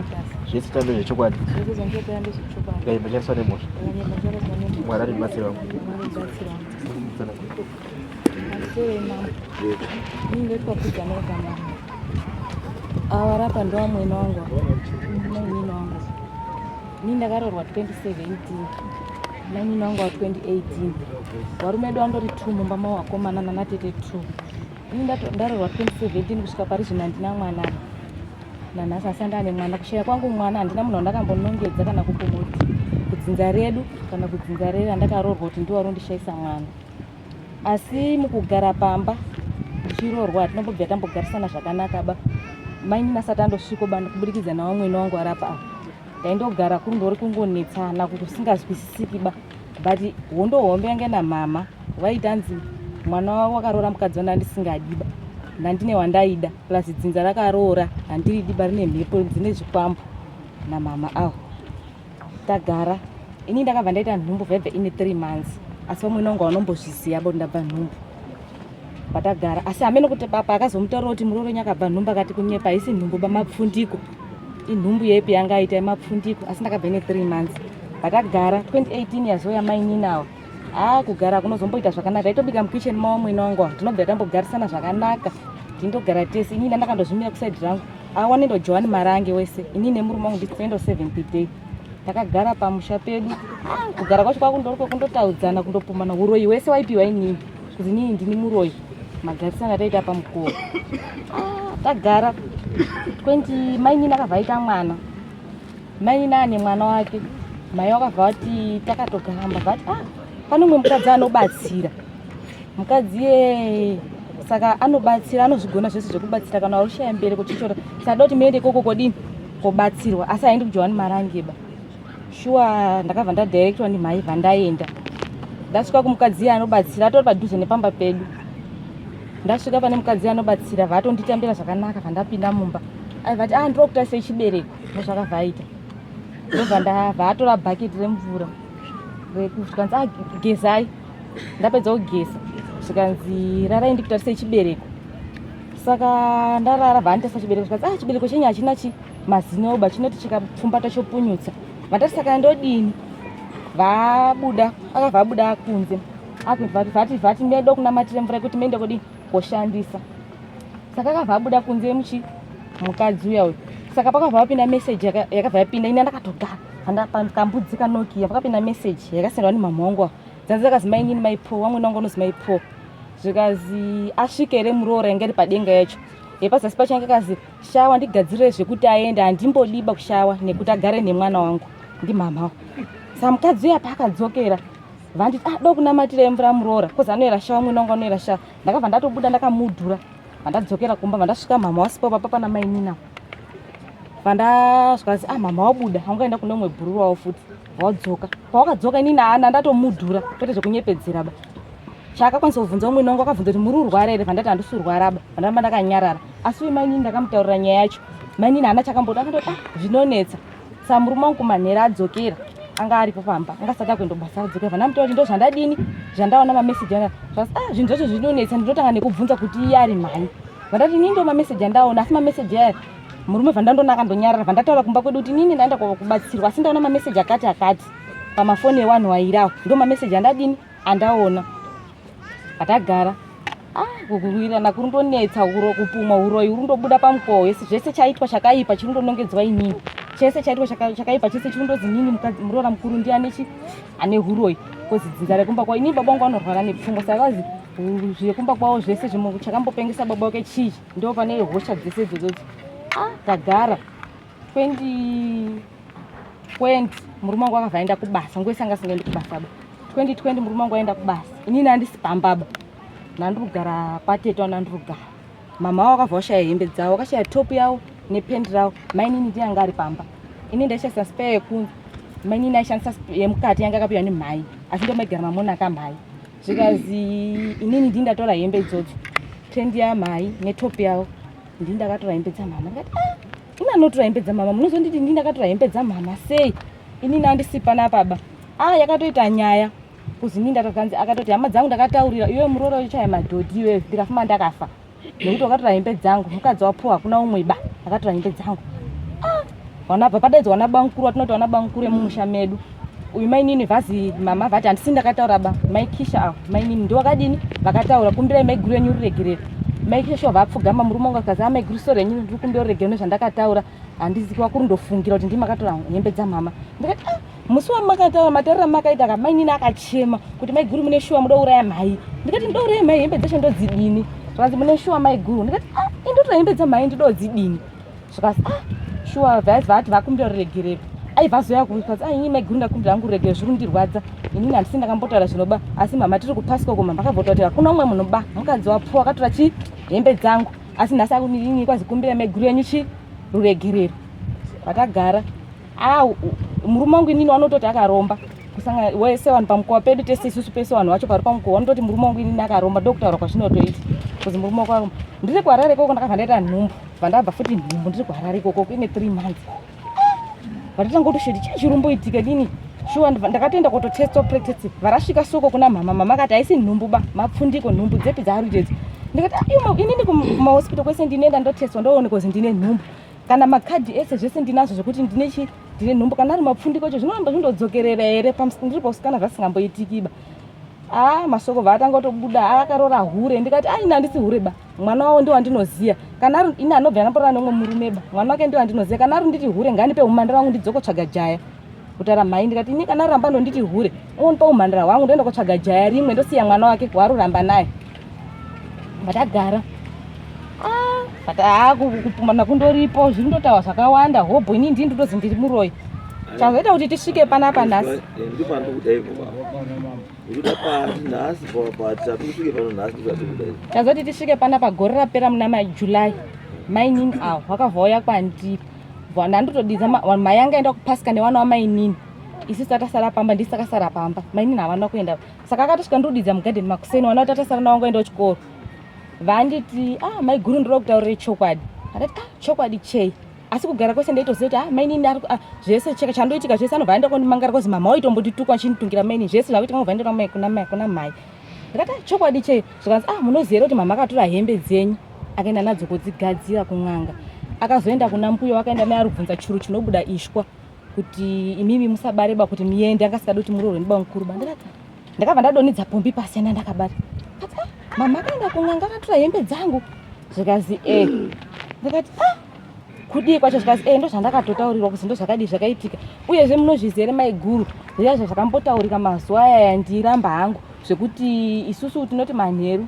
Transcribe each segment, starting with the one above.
Mutasa. Zvese tambe zvechokwadi. Zvese zvandinotaura ndezvechokwadi. Ndikanyemba chariswa nemhosva. Ndikanyemba chariswa nemhosva. Mwari andibatsira wangu. Mwari andibatsira wangu. Pamusoro mambo. Ini ndoitwa kudza nekamama. Awa rapa ndowamwene wangu. Mainini wangu. Ini ndakaroorwa 2017. Mainini wangu wa 2018. Varume edu andori 2 mumba mavo vakomana nanatete 2. Ini ndaroorwa 2017 kusvika pari zvino handina mwana. Nanhasi asi ndane mwana. Kushaya kwangu mwana handina munhu wandakambonongedza kana kupomoti kudzinza redu kana kudzinza rere randakaroorwa kuti ndiwo arondishaisa mwana. Asi mukugara pamba ndichiroorwa hatinombobvira tambogarisana zvakanaka ba. Mainini asati andosviko ba kuburikidza navamwene wangu arapa ava. Ndaindogara kuri kungonetsana kusingazwisisiki ba. But hondo hombe yange namama vaiti anzi mwana wavo akaroora mukadzi wanda ndisingadi ba. Ndandine wandaida plus dzinza rakaroora handiridi ba rine mhepo dzine zvikwambo namama avo. Tagara ini ndakabva ndaita nhumbu vaibva ine 3 months asi vamwene wangu vanombozviziva bo ndabva nhumbu patagara asi hamene kuti papa akazomutaura kuti muroora wenyu akabva nhumbu akati kunyepa haisi nhumbu bamapfundiko inhumbu yepi yanga aita yemapfundiko asi ndakabva ine 3 months patagara 2018 yazouya maininawo haa kugara kunozomboita zvakanaka taitobika mukitchen mavo mwene wangu ava tinobva tambogarisana zvakanaka tindogara tese inini ndakandozvimira kusaidi rangu awanendo Joan Marange wese inini nemurume wangu nditoendo seventh day takagara pamusha pedu kugara kwacho kwakundoriko kundotaudzana kundopumana uroyi wese waipiwa inini kuti inini ndini muroyi magarisana taita pamukova tagara 20 mainini akabva aita mwana mainini ane mwana wake mai wakabva vati takatogamba vati ah pane umwe mukadzi anobatsira mukadzi ye saka anobatsira anozvigona zvese zvekubatsira kana warushaya mbereko chichora saka doti muende ikoko kodini kobatsirwa asi haendi kujohani marangeba shuwa ndakabva ndadirectwa ndimhai bva ndaenda ndasvika kumukadzi iye anobatsira atori padhuze nepamba pedu ndasvika pane mukadzi anobatsira vatonditambira zvakanaka vandapinda mumba aivati ah ndiro kutarisa chibereko ndozvakabva aita ndobva ndabva atora bhaketi remvura zvikanzi ah gezai ndapedza kugeza zvikanzi rarai ndikutarise chibereko saka ndarara bva anditarisa chibereko zvikanzi ah chibereko chenyu hachina chi mazino ba chinoti chikapfumbata chopunyutsa vandati saka ndodini vabuda akabva abuda kunze vati vati mede kunamatira mvura yekuti muende kodi koshandisa saka akabva abuda kunze muchi mukadzi uya uyu saka pakabva papinda meseji yakabva yapinda ini ndakatogara kambudzi kanokia pakapinda meseji yakasendwa nemhamha wangu ava dzanzi dzakazi mainini maipo vamwene wangu anozi maipo zvikazi asvike here muroora yange iri padenga yacho yepazasi pacho yange kazi shawa ndigadzirire zvekuti aende handimbodiba kushawa nekuti agare nemwana wangu ndimhamha saka mukadzi uya paakadzokera vanditi ah dokunamatira mvura muroora kozi anoera shawa mwene wangu anoera shawa ndakabva ndatobuda ndakamudhura vandadzokera kumba vandasvika mhamha wasipo papa pana mainina vandasvika ah mhamha wabuda wangaenda kune umwe bhururu wavo futi wadzoka pawakadzoka inini haana ndatomudhura kwete zvekunyepedzera ba chaakakwanisa kubvunza umwe wangu akabvunza kuti muri urwara here vandati handisi urwara ba vandaramba ndakanyarara asi uyu mainini ndakamutaurira nyaya yacho mainini haana chakamboti akandoti ah zvinonetsa saka murume wangu kumanhera adzokera anga aripo pamba anga asati akuenda kubasa adzokera vandamutaura kuti ndo zvandadini zvandaona mameseji anga zvasi ah zvinhu zvacho zvinonetsa ndinotanga nekubvunza kuti iye ari mhani vandati inini ndo mameseji andaona asi mameseji aya murume vandandona akandonyarara vandataura kumba kwedu kuti inini ndaenda kubatsirwa asi ndaona mameseji akati akati pamafoni ewanhu wairawo ndo mameseji andadini andaona patagara ah kuwirirana kuri ndonetsa kupumwa uroyi uri ndobuda pamukoho yese zvese chaitwa chakaipa chiri ndonongedzwa inini chese chaitwa chakaipa chese chiri ndozi inini muroora mukuru ndiye ane chi ane huroyi kozi dzinza rekumba kwavo inini baba vangu vanorwara nepfungwa saka vazi zvekumba kwavo zvese zvimwe chakambopengesa baba wake chii ndo pane hosha dzese idzodzo ah tagara 2020 murume wangu akabva aenda kubasa nguva yese anga asingaendi kubasa ba 2020 murume wangu aenda kubasa inini handisi pambaba ndandiri kugara kwatete wandandiri kugara mama wavo akabva washaya hembe dzavo wakashaya top yavo nependi ravo mainini ndiye anga ari pamba ini ndaishandisa spare yekunze mainini aishandisa yemukati yanga akapiwa nemhai asi ndo maigara mamona akamhai zvikazi inini ndii ndatora hembe idzodzo tendi yamhai netop yavo ndii ndakatora hembe dzamama ndikati ah ini anotora hembe dzamama munozonditi ndii ndakatora hembe dzamama sei inini handisi panapaba ah yakatoita nyaya kuzi inini ndatokanzi akatoti hama dzangu ndakataurira iwe muroora uchaya madhodhi iwewe ndikafuma ndakafa nekuti wakatora hembe dzangu mukadzi wapuwa hakuna umwe ba akatora hembe dzangu ah. Vanabva padaidzwa vana bamukuru vatinoti vana bamukuru emumusha medu. Uyu mainini vhazi mama vati handisi ndakataura ba mai Kisha avo mainini ndiwo vakadini vakataura kumbirai maiguru yenyu ruregerero. Mai Kisha shuwa vapfugama murume wangu akazi amaiguru sore yenyu ndiri kumbira ruregerero nezvandakataura handizi kwakuri ndofungira kuti ndimi makatora hembe dzamama. Ndikati ah musi wamakataura matauriro amakaita ka mainini akachema kuti maiguru mune shuwa muda kuuraya mhai. Ndikati ndouraya mhai hembe dzacho ndodzidini. Zvakanzi mune shuwa maiguru. Ndikati ah indotora hembe dzamhai ndodzidini. Zvikanzi ah shuwa vati vakumbira ruregerero aibva azoya kukanzi ah ini maiguru ndakumbira hangu ruregerero zviri kundirwadza inini handisi ndakambotaura zvinoba asi mama tiri kupasika uko mama akabvotaura kuti hakuna umwe munhu ba mukadzi wapfuwa akatora chi hembe dzangu asi nhasi akunini kwazi kumbira maiguru yenyu chi ruregerero vatagara ah murume wangu inini wanototi akaromba kusangana wese vanhu pamukova pedu tese isusu pese vanhu vacho pari pamukova vanototi murume wangu inini akaromba ndokutaura kwazvinotoita kuzi murume wako aromba ndiri kuharare ikoko ndakabva ndaita nhumbu bva ndabva futi nhumbu ndiri kuharare ikoko ine three months vatotanga kutosheti chii chirumboitika dini shuwa ndakatoenda kototestwa pregnancy varasvika soko kuna mama mama akati haisi nhumbu ba mapfundiko nhumbu dzepi dzaari kuita idzi ndikati ah, inini kumahospital kwese ndinoenda ndotestwa ndoonekwa kuzi ndine nhumbu kana makadhi ese zvese ndinazvo zvekuti ndine chi ndine nhumbu kana ari mapfundiko acho zvinoramba zvindodzokerera here ndiri pausikana zvasingamboitikiba ah masoko vaatanga kutobuda ah, akaroora hure ndikati ah ini handisi hure ba mwana wavo ndiwo wandinoziva kana ari ini anobva anamborora neumwe murume ba mwana wake ndiwo wandinoziva kana ari nditi hure nganipe umhandara wangu ndidzokotsvaga jaya kutaura mhai ndikati ini kana aramba ndonditi hure unonipa umhandara hwangu ndoenda kotsvaga jaya rimwe ndosiya mwana wake waruramba naye vatagara ah, but haa ah, kupumana kundoripo zviri ndotaura zvakawanda hobho ini ndini ndotozi ndiri muroyi chazoita kuti tisvike panapa nhasi Tazoti tisvike panapa gore rapera muna maJuly mainini awo wakabva wauya kwandiri ndandotodidza mai anga aenda kupasika newana wamainini isusu tatasara pamba ndisi takasara pamba mainini havana kuenda saka akatosvika ndodidza mugadheni makuseni wana tatasara nawangu aenda kuchikoro vanditi ah maiguru ndoda kutaurire chokwadi akati ah chokwadi chei asi kugara kwese ndaitoziva kuti ah mainini ari ah, zvese cheka chandoitika zvese anobva aenda kondimangara kozi mama waitombonditukwa achinditungira mainini zvese zvakuitika anobva aenda mai kuna mai kuna mai ndikati ah, chokwadi chei zvikanzi ah munoziva here kuti mama akatora hembe dzenyu akaenda nadzo kodzigadzira kun'anga akazoenda kuna mbuya wakaenda naye arubvunza churu chinobuda ishwa kuti imimi musabareba kuti muende anga asikadi kuti muroorwe ndibamukuru ba ndikati ndakabva ndadonidza pombi pasi yana ndakabata kati ah mama akaenda kun'anga akatora hembe dzangu zvikazi e eh. ndikati ah kudii kwacho zvikazi e eh, ndozvandakatotaurirwa kuzi ndozvakadii zvakaitika uyezve munozviziva here maiguru zviya zvakambotaurika mazuva ayaya ndiramba hangu zvekuti isusu tinoti manheru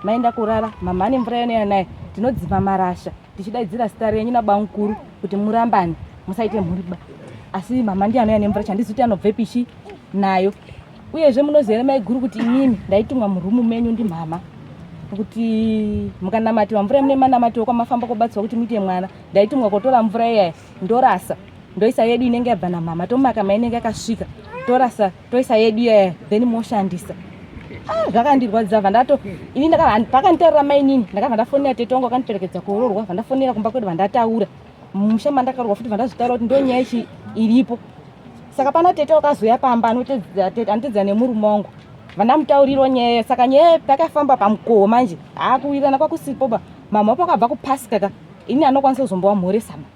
maenda kurara mama ane mvura yanoya nayo tinodzima marasha tichidaidzira zita renyu nabamukuru kuti murambane musaite mhuri ba asi mama ndiye anouya nemvura chandizi kuti anobvepi chi nayo uyezve munoziva here maiguru kuti imimi ndaitumwa murumu menyu ndimama kuti mukanamatiwa mvura mune manamatiwa kwamafamba kobatsirwa kuti muite mwana ndaitumwa kotora mvura iyaya ndorasa ndoisa yedu inenge yabva namama tomaka mainenge yakasvika torasa toisa yedu iyaya then moshandisa ah, zvakandirwadza vandato ini pakanditaurira mainini ndakabva ndafonera tete wangu akandiperekedza kuroorwa vandafonera kumba kwedu vandataura mumusha mandakaroorwa futi vandazvitaura kuti ndonyaya ichi iripo saka pana tete wakazouya pamba anotedzera nemurume wangu vandamutaurirwa nyaya saka nyaya pakafamba pamukoho manje haakuwirirana kwakusipo ba mama wapo akabva kupasika ka ini anokwanisa kuzombowamhoresa ba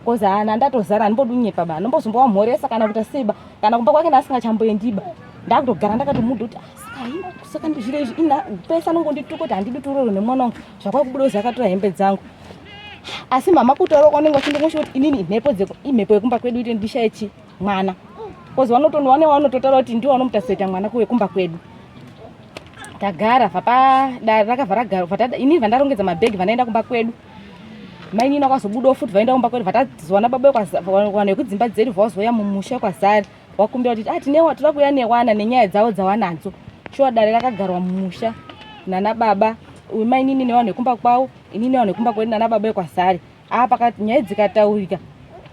kozi haana ndatozara handimbodunyepa ba anombozombowa kana kuita sei ba kana kumba kwake ndaasingachamboendiba ndakutogara ndakatomuda kuti ah, saka zviro izvi ina pese anongondituka kuti handidi turoro nemwana wangu zvakwakubuda kuzi akatora hembe dzangu asi mama kutaura kwanenge vachindongosha kuti inini imhepo imhepo yekumba kwedu ite ndishaye chi mwana kozi vanotowane vanototaura kuti ndiwo vanomutasoita mwana wekumba kwedu tagara vapadare rakabva ragara inini vandarongedza mabhegi vandaenda kumba kwedu mainini vakazobudawo futi vaenda kumba kwedu vatazowana baba vanhu vekudzimba dzedu vazouya mumusha kwazari wakumbira kuti ah, tinewa toda kuuya newana nenyaya dzavo dzawanadzo shuwa dare rakagarwa mumusha nana baba uyu mainini nevanhu vekumba kwavo inini nevanhu vekumba kwedu nana baba vekwazari apa ah, nyaya dzikataurika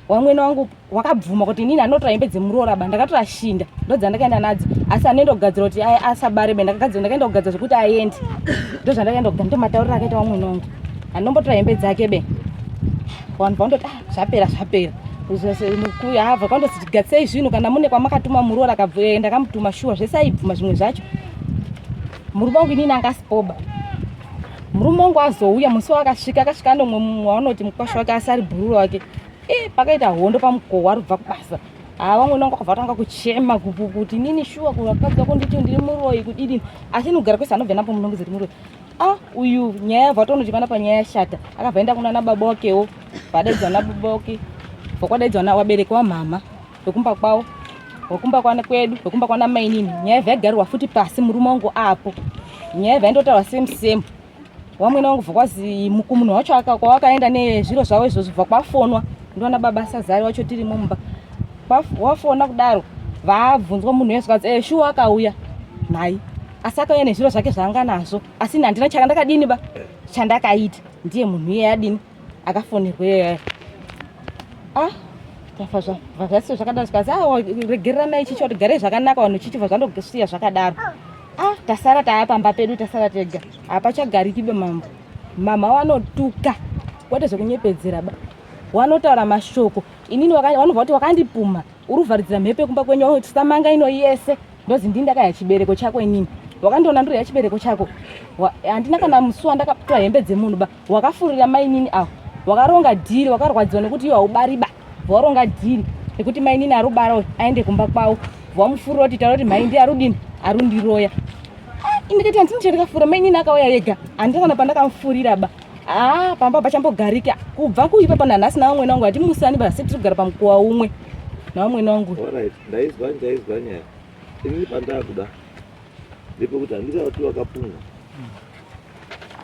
wamwene wangu wakabvuma kuti inini anotora hembe dzemuroora ba ndakatora shinda ndodzandakaenda nadzo asi anoenda kugadzira kuti asabare be ndakagadzira ndakaenda kugadzira zvekuti aende ndozvandakaenda kugadzira ndomatauriro akaita wamwene wangu anombotora hembe dzake be vanhu vanondoti ah, zvapera zvapera habva kwandoti gatsei zvinhu kana mune kwamakatuma muroora akabva ndakamutuma shuwa zvese aibvuma zvimwe zvacho murume wangu inini angasipoba murume wangu azouya musi waakasvika akasvika anomwe mumwe waunoti mukwasha wake asi ari bhururu wake E, pakaita hondo pamukowa ari kubva kubasa. Haa vamwene wangu akabva atanga kuchema kuti inini shuwa kuvakadzi vako nditi ndiri muroyi kudidini asi ini kugara kwese anobva napo munongedza kuti muroyi. Ah uyu nyaya yabva tonoti pana panyaya yashata akabva enda kunana baba wakewo vadaidzwa nababa wake vakwadaidzwa na wabereki wamhamha vekumba kwavo wekumba kwana kwedu wekumba kwana mainini nyaya yabva yagarirwa futi pasi murume wangu apo nyaya yabva yandotaurwa same same wamwene wangu bva kwazi munhu wacho kwawakaenda nezviro zvavo izvozvo bva kwafonwa ndiona baba sazari wacho tirimo mumba wafona kudaro vabvunzwa munhu wese kwanzi eh, shuwa akauya nhai asi akauya nezviro zvake zvaanga nazvo asi ini handina chakandakadini ba chandakaita ndiye munhu iye adini akafonerwa iye ah tafa zvasiyo zvakadaro zvikanzi ah regereranai chichi kuti garei zvakanaka vanhu chichibva zvandosiya zvakadaro ah tasara taa pamba pedu tasara tega hapachagariki be mambo mama wanotuka kwete zvekunyepedzera ba wanotaura mashoko inini wanobva kuti wakandipuma uri kuvharidzira mhepo yekumba kwenyu samanga ino yese ndozi ndini ndakaya chibereko chako inini wakandiona ndiri yachibereko chako handina kana musi wandakatora hembe dzemunhu ba wakafurira mainini avo wakaronga dhiri wakarwadziwa nekuti iwe haubari ba waronga dhiri nekuti mainini arubara uyu aende kumba kwavo wamufurira kuti taura kuti mhai ndiye arudini arundiroya ah, indikati handini chandakafura mainini akauya ega handina kana pandakamufurira ba haa ah, pamba pachambogarika kubva kuipa pananhasi navamwene wangu hatimusani ba asi tiri kugara pamukuwa umwe navamwene wangu ndaizwa ndaizwa nyaya inini pandakuda ndepekuti handisati wakapumwa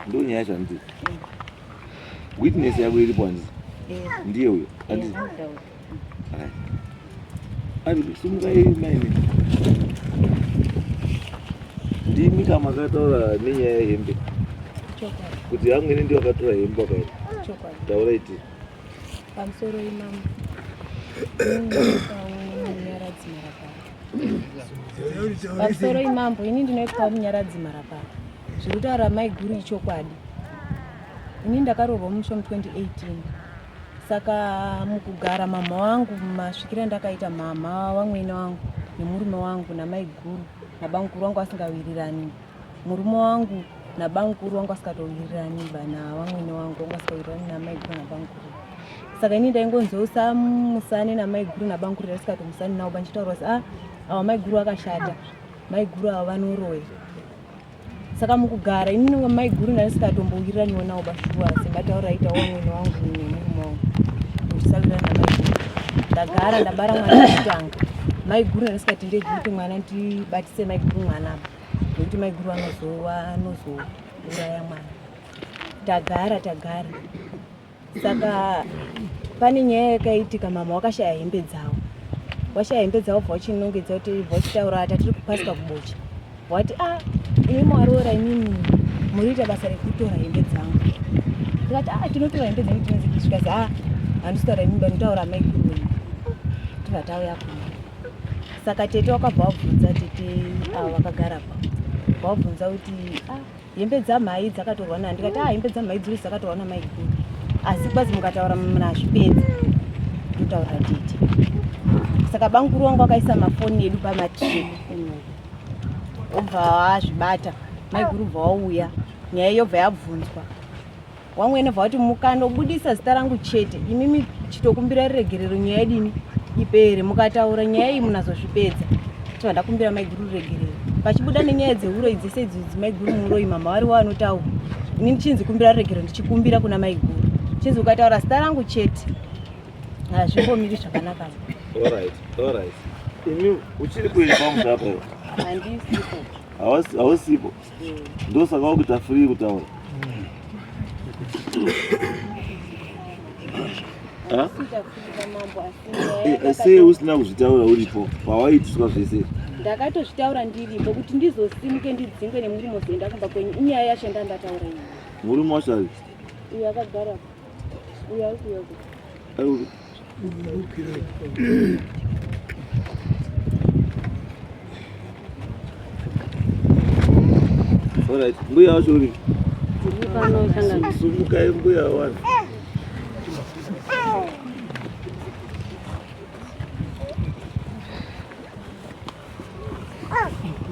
ndo nyaya yacho handiti witness yako iripo handiti ndiye uyo handiti ari sumukai maini ndimi kamakataura nenyaya yehembe kuti amwene ndiwo akatora hembe wakaenda taura iti pamusoro imambo Pamusoro imambo, ini ndinoitwa Munyaradzi Marapara. Zviri kutaura maiguru ichokwadi. Ini ndakaroorwa musha mu 2018. Saka mukugara mhamha wangu masvikiro andakaita mhamha vamwene wangu nemurume wangu namaiguru nabamukuru wangu asingawirirani. Murume wangu nabamukuru wangu asikatowirirani ba navamwene wangu wangu asikawirirani namaiguru nabamukuru. Saka ini ndaingonzi usamusane namaiguru nabamukuru ndasikatomusani navo banchitaura kuti ah ava maiguru akashata maiguru ava vanoroya saka mukugara inini maiguru ndandisikatombowiriraniwo navo bashuwa sematauro aita wamwene wangu nemurume wangu ndichisawirirana namaiguru ndagara ndabara mwana wekutanga maiguru ndandisikatendeji kuti mwana ndibatise maiguru mwana apa nekuti maiguru vanozouraya mwana tagara tagara saka pane nyaya yakaitika mama wakashaya hembe dzavo washaya hembe dzavo bva wachinongedza kuti bva wachitaura ati atiri kupasika kubocha wati a ah, imi mwaroora imimi muriita basa rekutora hembe dzangu ndikati a ah, tinotora hembe dzenyu tinozikisvika zi a ah, handisi kutaura imimi banotaura maiguru wenyu tibva tauya kuno saka tete wakabva wabvunza tete avo vakagara pa wabvunza kuti a hembe dzamhai dzakatorwa nani ndikati ah hembe dzamhai dziri dzakatorwa namaiguru asi kwazi mukataura munazvipedza ndotaurira tete saka bamukuru wangu akaisa mafoni edu pamatiri obva azvibata maiguru bva wauya nyaya yobva yabvunzwa Wamwene bva vati mukanobudisa zita rangu chete imimi chitokumbira ruregerero nyaya yedini ipere mukataura nyaya iyi munazozvipedza tobva ndakumbira maiguru ruregerero pachibuda nenyaya dzeuroyi dzese idzodzi maiguru muroyi mama vari wanotaura ini ndichinzi kumbira ruregerero ndichikumbira kuna maiguru chinzi ukataura zita rangu chete hazvimbomiri zvakanaka Alright, alright. Imi uchiri kuenda pamusha apa iwe? Handisipo. Hausipo. Ndosaka wakuita free kutaura. Eh, sei usina kuzvitaura uripo pawaitiswa zvese? Ndakatozvitaura ndiripo kuti ndizosimuke ndidzingwe nemurume uzoenda kumba kwenyu. Inyaya yacho ndandataura iyi. Murume wacho ari? Uyo akagara. Uyo ari kuuya. Ari Alright, mbuya wacho uri? Sumukai mbuya wani.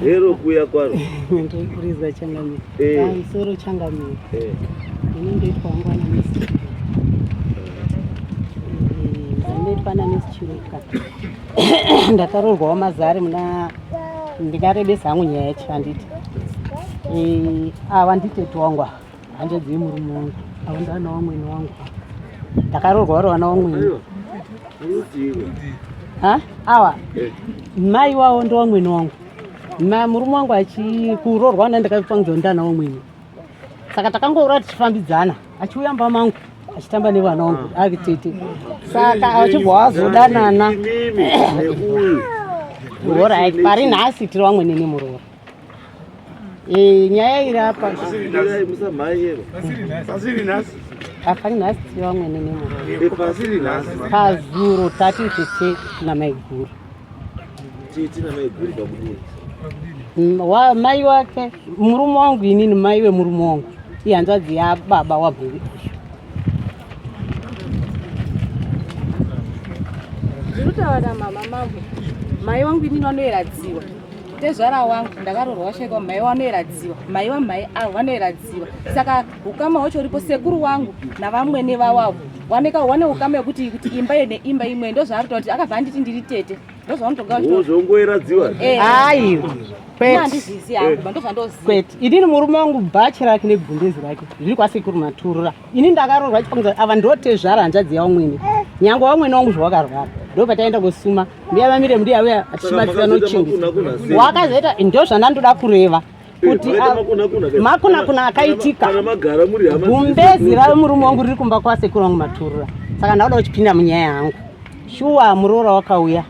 Hero kuya kwaro. Ndikuridza changamire. Eh. Pamusoro changamire. Eh. Ini ndoitwa wangu ana Mr. Eh. pana nesichiruka. Ndakaroorwawo mazari muna ndingarebesa hangu nyaya yacho handiti. Eh, ava nditete wangu ava, hanzvadzi yemurume wangu. Ava ndana wamwene wangu. Ndakaroorwa vari vana wamwene. Aiwa. Rudzivo. Ha? Awa. Eh. Mai wavo ndowamwene wangu. Ma murume wangu achikuroorwa ndandakapangidzwa ndana wamwene. Saka takangoura tichifambidzana achiuya mumba mangu achitamba nevana wangu ari tete. Saka achibva wazodanana. Imimi neuyu. Alright, pari nhasi tiri vamwene nemuroora. Eh, nyaya iri apa Mirai musamhanyira. Pasiri nhasi. pari nhasi tiri vamwene nemuroora. Eh, Pasiri nhasi. Pazuro tati tete namaiguru. Titi namaiguru pakudini. Mai wake murume wangu inini mai wemurume wangu ihanzvadzi yababa wamhuri. Ndinotaura mama mangu mai wangu inini vanoyeradziwa tezvara wangu ndakaroorwa washaikwa mai vanoyeradziwa mai vamai avo vanoyeradziwa saka ukama hwacho uripo sekuru wangu navamwene vawavo waneka wane ukama wekuti kuti imba iyo neimba imwe ndozvaari kuta kuti akabva anditi ndiri tete ndozvavanotoga Wozongoeradziwa. Aiwa, kwete. handizizi hangu ba ndozvandoziva Kwete, inini murume wangu bhachi rake negumbezi rake zviri kwasekuru Maturura. Ini ndakarorwa chipangidzo ava ndotezvara hanzvadzi yavamwene. Nyangwe vamwene wangu zvawakarwara ndopataenda kosuma mbuya vamire mbuya uya achibatsira nochengeta. Wakazoita ndozvandandoda kureva kuti makunakuna akaitika. Kana magara muri hama. Gumbezi ramurume wangu riri kumba kwasekuru wangu Maturura. Saka ndauda kuchipinda munyaya yangu. Shuwa muroora wakauya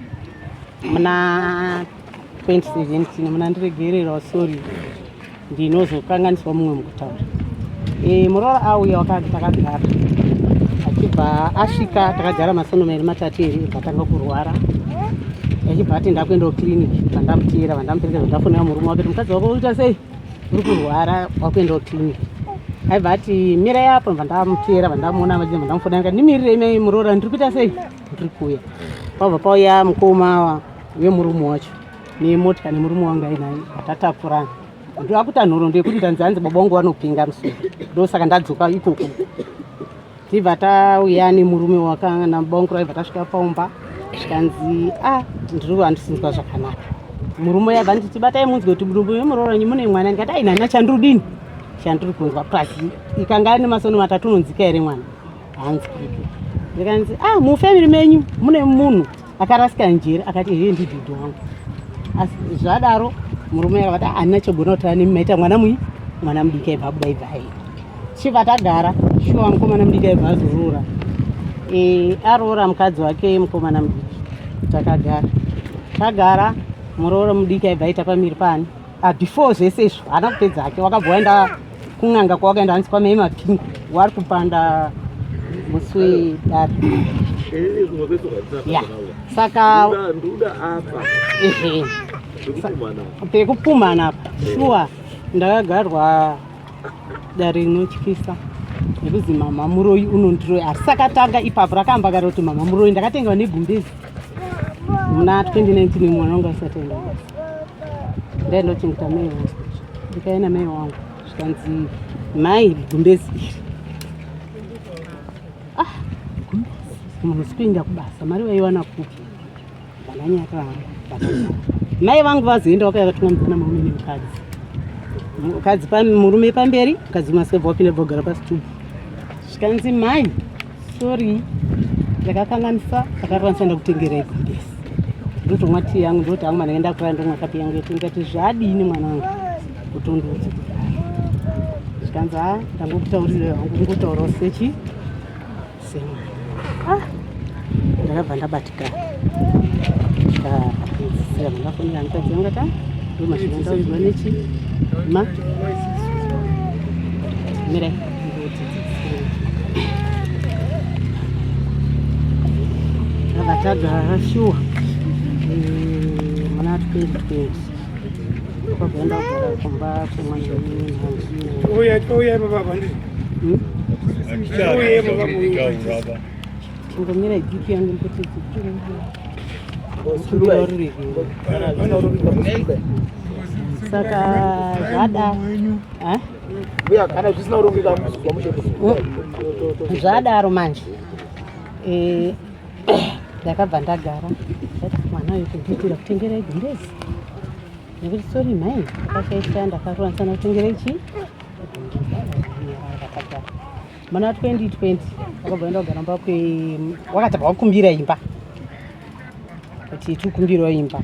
muna 2017 muna ndiregererawo sorry ndinozokanganiswa mumwe mukutaura. E, muroora auya wakati takagara achibva asvika takagara masono mairi matatu ere bva tanga kurwara achibva ati ndakuendawo kiriniki vandamuteera vandamuperekedza ndafonera murume wake kuti mukadzi wako uita sei uri kurwara wakuendawo kiriniki aibva ati mirai apo bva ndamuteera vandamuona vachibva ndamufonera ndikati ndimirirei mai muroora ndiri kuita sei ndiri kuuya pabva pauya mukoma wemurume wacho nemotika nemurume wangu ainaye tatakurana ndoakuta nhoroondo yekuti ndanzi hanzi baba wangu vanopenga musoro ndosaka ndadzoka ikoko tibva tauya nemurume wakana baba wangu raibva tasvika paumba zvikanzi a ndiri handisinzwa zvakanaka murume yabva nditi batai munzwe kuti mudumbu memuroora wenyu mune mwana ndikati ai nana chandiri chandiri kunzwa plus ikanga ine masono matatu unonzika here mwana hanzwiki ndikanzi a mufamily menyu mune munhu akarasika njere akati hee ndidhudhu wangu asi zvadaro murume akati handina chogona kutaura nemi maita mwana mui mwana mudiki aibva abuda ibva aenda chibva tagara shuwa mukomana mudiki aibva azoroora e, aroora mukadzi wake mukomana mudiki takagara tagara muroora mudiki aibva aita pamiri paani ah, before zvese izvo haana kupedza hake wakabva waenda kun'anga kwawakaenda hanzi kwamai mapingo wari kupanda musi wedare Inini kumwe kwese kwandisina ya basa navo. saka Ndoda apa. ehe Pekupumhana. pekupumhana apa shuwa ndakagarwa dare rinotyisa nekuzi mama muroyi unondiroyi asi sakatanga ipapo rakamba kare kuti mama muroyi ndakatengewa negumbezi muna 2019 mwana wangu asati aenda kubasa ndaenda kuchengeta mai wangu ndikaenda mai wangu zvikanzi mai gumbezi iri ah gumbezi munhu sikuenda kubasa mari waiwana kupi vananyaka vangu vakanyara mai vangu vazoenda vakauya vatungamidza murume nemukadzi mukadzi murume pamberi mukadzi masebva wapinda bvogara pasitubu zvikanzi mai sorry ndakakanganisa ndakakanganisa ndakutengerai gumbezi ndotomwa tii yangu ndoti hangu mana enda kurara ndomwa kapi yangu yeti ndikati zvadini mwana wangu kutondiudza kudaro zvikanzi ha ndangokutaurira hangu kungotaurawo sechi semwana ah ndakabva ndabatikana ndikapedzisira mandafonera mukadzi wangu ati ndo mashoko andaudzwa nechi ma mirai ndabva tagara shuwa muna 2020 kwabva kugara kumba kwemwana wenhanzi Uya uya baba ndi. Uye baba. chingomira bp yangu mpotedzi kumbira ruregero saka zvada Eh? Mbuya kana zvisina kurongeka muzwa mushe Zvadaro manje Eh, Ndakabva ndagara ndati mwana uyu kundiitira kutengerai gumbezi nekuti sori mhai ndakashaisha ndakarowanisana kutengerai chii ndakagara muna 2020 wakabva enda kugara mumba kwe wakati wakumbira imba kuti tikumbirawo imba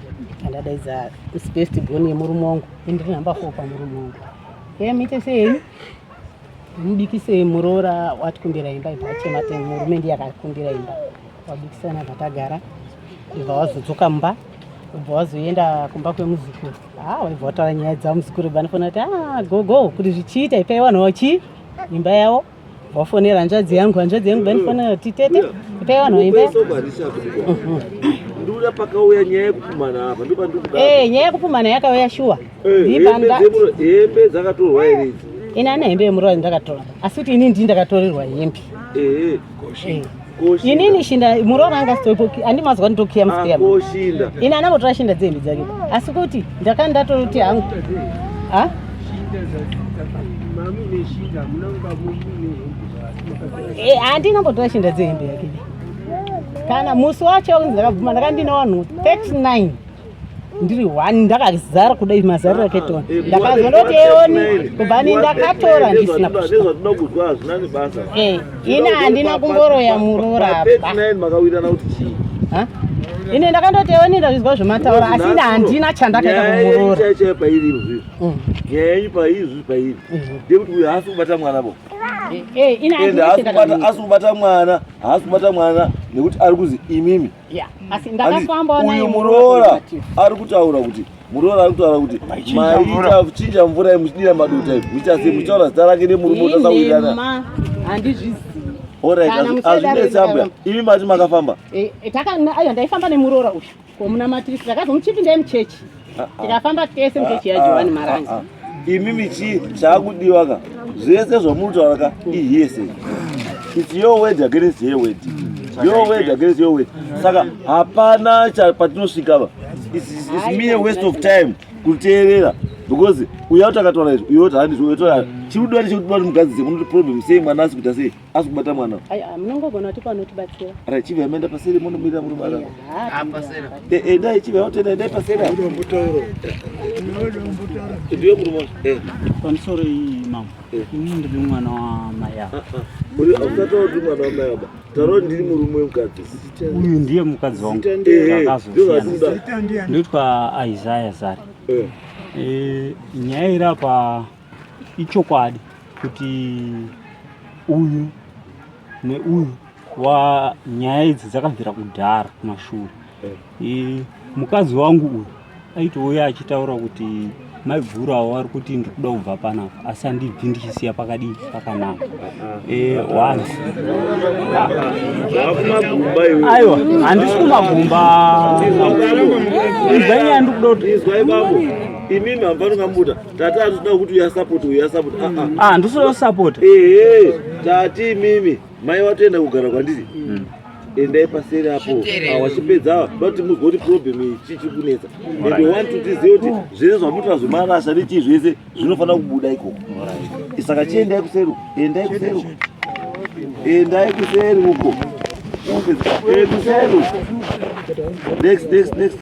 andadaidza first born yemurume wangu indiri number 4 pamurume wangu ye muite sei mubikise muroora watikumbira imba ibva achema te murume ndiye akakumbira imba wabikisana bva tagara ibva wazodzoka mumba, ubva wazoenda kumba kwemuzukuru. Ah, waibva wataura nyaya dzamuzukuru, bva ndifona kuti ah, gogo kuti zvichiita ipai vanhu vachi imba yavo. Wafonera hanzvadzi yangu, hanzvadzi yangu bva ndifona kuti tete ipai vanhu imba yavo. Ndikuda pakauya nyaya yekupumana apa ndopandikuda. Eh, nyaya yekupumana yakauya shuwa. Ndibva Hembe dzakatorwa here idzi? Ini ane hembe yemuroora ndakatora, asi kuti ini ndii ndakatorerwa hembe. Ehe. Eh. Inini shinda muroora anga asitoipo, handi mazwa nditokiya musikeya. Koshinda. Ini anambotora shinda dzehembe dzake, asi kuti ndakanga ndatoti hangu ha. Mami neshinda munanga mune hembe. Eh, handinambotora shinda dzehembe yake kana musi wacho kunzi ndakabvuma. Ndakandine vanhu 39, ndiri one, ndakazara kudai mazariro aketona. Ndakazondoti eoni kubva ni ndakatora ndisina kusvika. Nezvatinoda kuzwa hazvina nebasa. Eh, ini handina kumboroya muroora Pa apa. 39 makawirirana kuti chii? Ha? Ine ndakandoti eoni ndazvizwa zvomataura, asi ine handina chandakaita kumuroora. Nyaya chaiyo pairi izvi, nyaya yenyu paizvi pairi ndekuti uyu haasi kubata mwana bo. Eh, ine Ende handina haasi kubata chandakamuita. Haasi kubata mwana, haasi kubata mwana nekuti ari kuzi imimi Ya, asi ndakafambawo naye uyu muroora muroora. ari kutaura kuti, muroora ari kutaura kuti maita chinja mvura muchidira madota ivi, muchiita sei, muchitaura zita rake nemurume utasawirirana. Inema, handizvizivi. Alright. Kana musadaro. Hazvinetsi ambuya, imi mati makafamba. Eh, eh, ayo ndaifamba nemuroora uyu komunamatisi, takazomuchipindai muchechi, tikafamba tese muchechi yaJohani Marangi. Ah, ah. Imimi chii chaakudiwa ka? Zvese zvamuritaura ka ihearsay. It's your word against her word, your word against your word, saka hapana patinosvika va. It's mere waste of time kuteerera because uya kuti akataura izvi, uyo kuti handizvo, uyo taura. Chiri kudiwa ndechekuti kuti mugadzise munoti problem sei, mwana asi kuita sei, asi kubata mwana. Ayo, munongogona kuti panotibatsira. Right, chibva maenda paseri munomirira murume arako. Endai, chibva matenda, endai paseri apo. Ndiwe murume. Pamusoro iyi mambo, inini ndiri mwana wamai ava. Uri usataura kuti mwana wamai aba, taura kuti ndiri murume wemukadzi. Uyu ndiye mukadzi wangu. Ndozvatinoda. Takazosiyana, nditwa Isaya Zari. Nyaya iri apa ichokwadi kuti uyu neuyu wa nyaya idzi dzakabvira kudhara kumashure. Mukadzi wangu uyu aitouya achitaura kuti maiguru avo vari kuti ndikuda kubva panapa, asi handibvi ndichisiya pakadii pakanaka. Once Zvakumagumba iwe. Aiwa, handisi kumagumba. Inzwa nyaya ndikuda kuti Izwai babo, imimi hamufani kungamuta tati hatinoda kuti uya support, uya support. Ah, ah. Ah, ndisido support. Ehe, tati imimi mai vatoenda kugara kwandiri, endai paseri apo. Wachipedza kuti muzwe kuti problem iyi chii chiri kunetsa, and we want to tizive kuti zvese zvamunotaura zvemarasha nechii zvese zvinofanira kubuda ikoko. Saka chiendai kuseri uko, endai kuseri uko, endai kuseri uko. Eh, kuseri uko. Next, next, next.